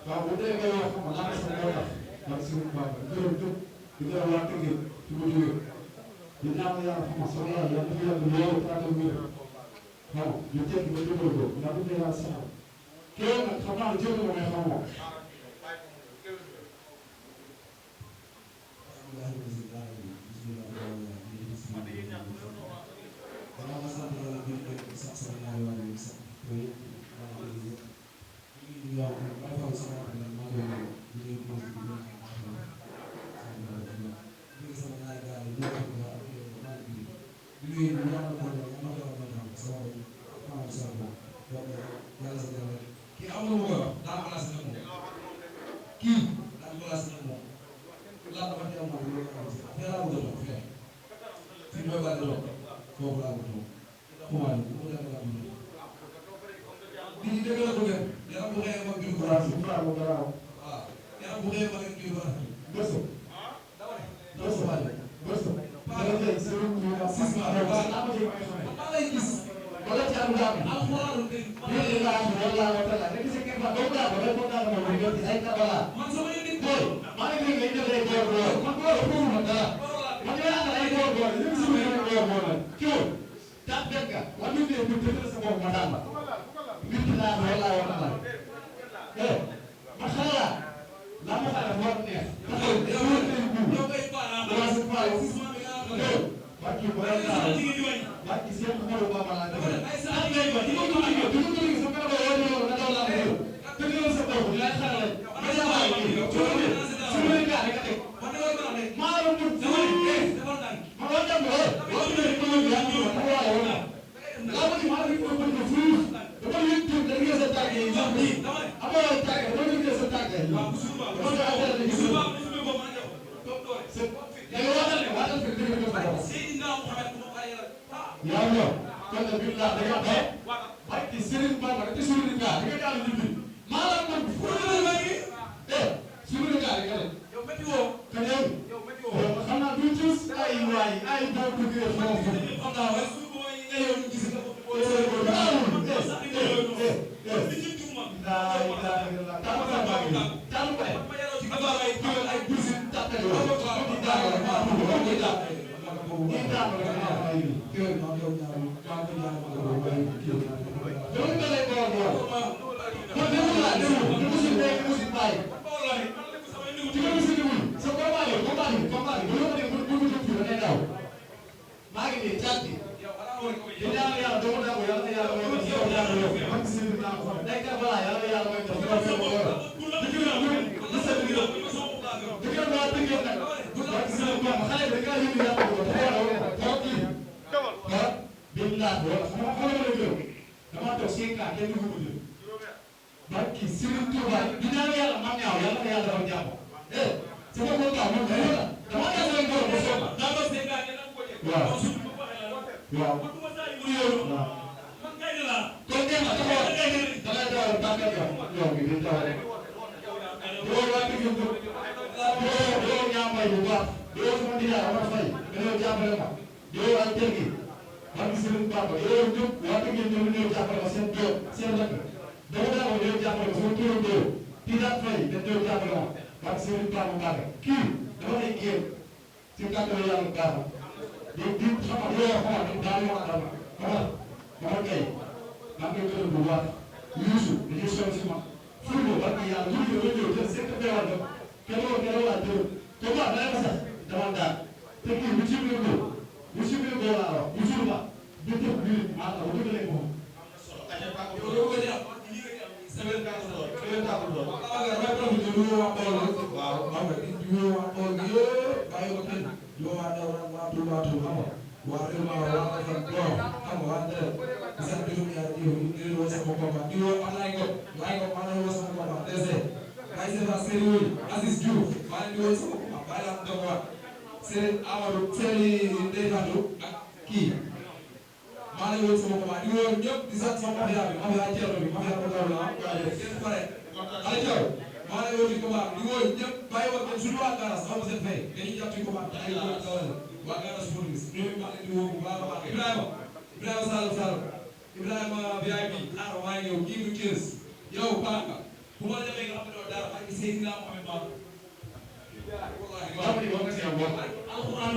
waaw bu dee ngay wax ma laata sama moo tax ndax suñu baax la gërëm ñëpp di gërëm waa Tëngéej fi ma jógee di ñaan yàlla xam nga sama yàlla yàlla dafa yàgg lool tàggal wér xam nga ñu tekki ba jëmbal ko ndax bu dee yàlla saxal kii nag xam naa ne jënd ko mais xam nga Ibrahima VIP xaaral maa ngi ñëw kii du Thiès yow baax nga bu ma demee nga xam ne doo dara ak Seydina Mohamed Ba wallahi waaw ma ni wax nga si yow alxuraan